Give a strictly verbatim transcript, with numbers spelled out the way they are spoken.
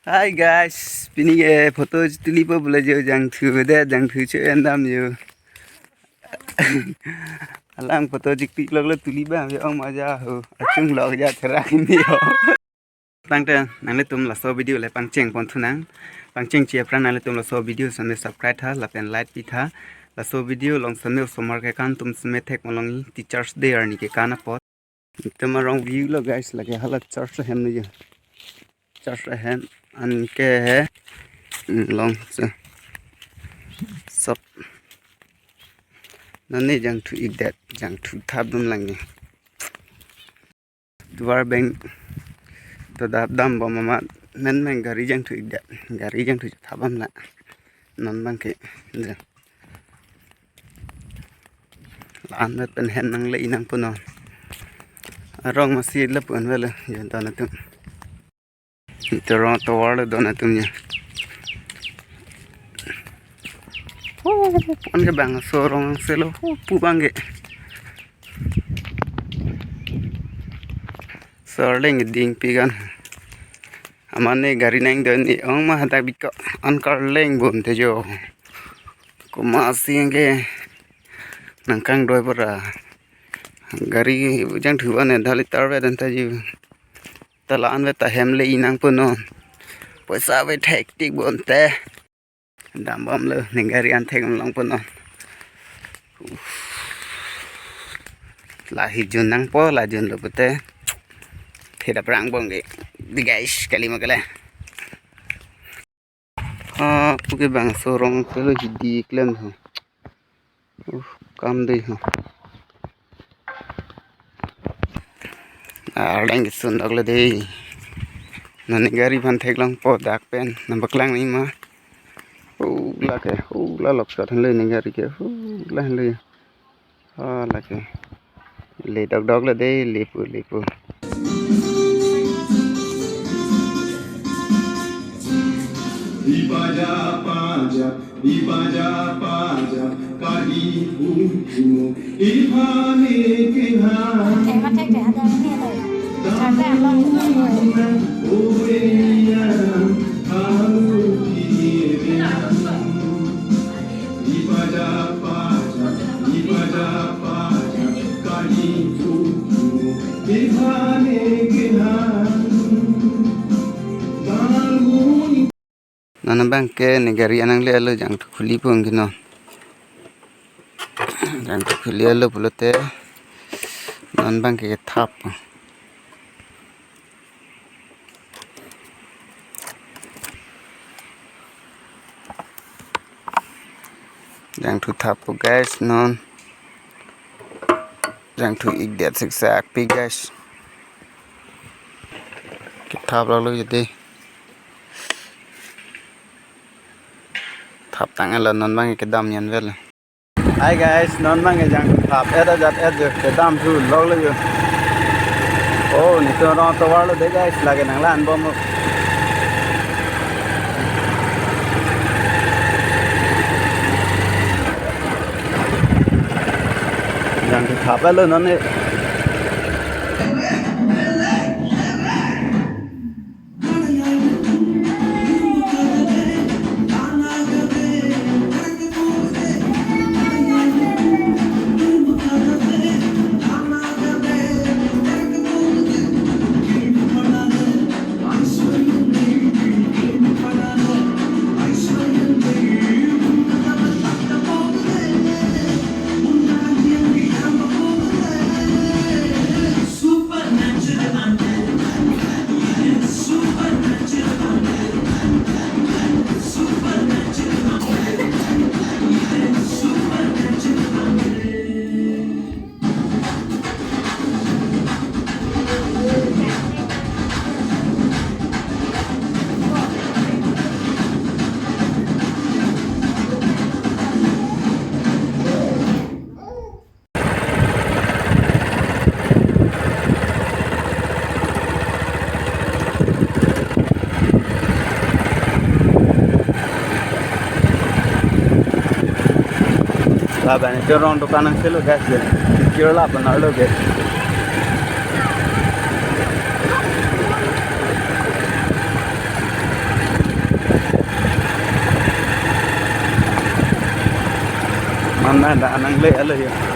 Hi guys, pini ke photo tulipo pule jo, jangthu de, jangthu cho endam jo. Alang photo jik tik lok lo tuli ba jo, ong maja ho. Achung lok ja therak ni ho. Tangte nanglitum laso video le pangcheng pon thunang. Pangcheng chi aphrang nanglitum laso video seme subscribe tha, lapen like pi tha. Laso video along seme osomar kekan atum seme thek malong, Teachers Day arni kekan apot. Itum arong view lo guys, lake hala church ahem lo jo. Church ahem anke he, mm, long so. Sop. Non ne jangthu ikdet, jangthu thap dun lang ni. Tovar beng to dap dam bom amat, men men gari jangthu ikdet, gari jangthu thap bom la. Non bang ke, ja. La-an pen hem nangle-i nangpo non. Arong masi lapu-an velo, jo don atum. Itum arong tovar lo don atum jo. Oh, an ke bang so arong selo, oh, pu bang ke. Sarleng ding pigan. Amane gari nang don ni ong ma hadak biko an karleng bon te jo. Komatsi ke nangkang doi pora. Gari jangthu ane dali tarve dan ta ju. Ta la-an ve ta hem le-i nangpo non. Poisa ve thek tik bon te. Dam bom lo, ne gari an thek longpo non. La hi jun nangpo, la jun lo pute. Theda prang bong ke. Di guys, kali ma kali. Ah, pu ke bang so arong selo hidi klem ho. Uh, kam dei ho. Arleng sun dok le dei. Non ne gari aphan theklongpo dak pen. Nang paklang ni ma. Uh, la ke, uh, la lok sat henle ne gari ke. Uh, la henle. Ah, la ke. Le dok dok le dei, lepu, lepu. Ipaja paja, ipaja paja, kali umo, ipane keha. Thek ma thek de, hada ni lo. Sarta lo. Obeya, kalu kiye. Ipaja paja, ipaja paja, kali umo, ipane keha. Kalu Non bang ke ne gari an nangle-lo, jangthu khuli pon ke non. Jangthu khuli-lo pulote non bang ke thap. Jangthu thappo guys non. Jangthu ikdet siksak pi guys. Kethap lalo jadi. Thap tanglo non bang kedam yan vel. Hi guys, non bang jangthu thap et ajat et jo kedam thu lok lo jo. Oh, netum arong tovar lo dei guys, lake nanglang bom. Jangthu thap lo non ne. Laban netum arong dokan nang selo guys ya. Kira laban arlo guys. Ananda anang le alo ya.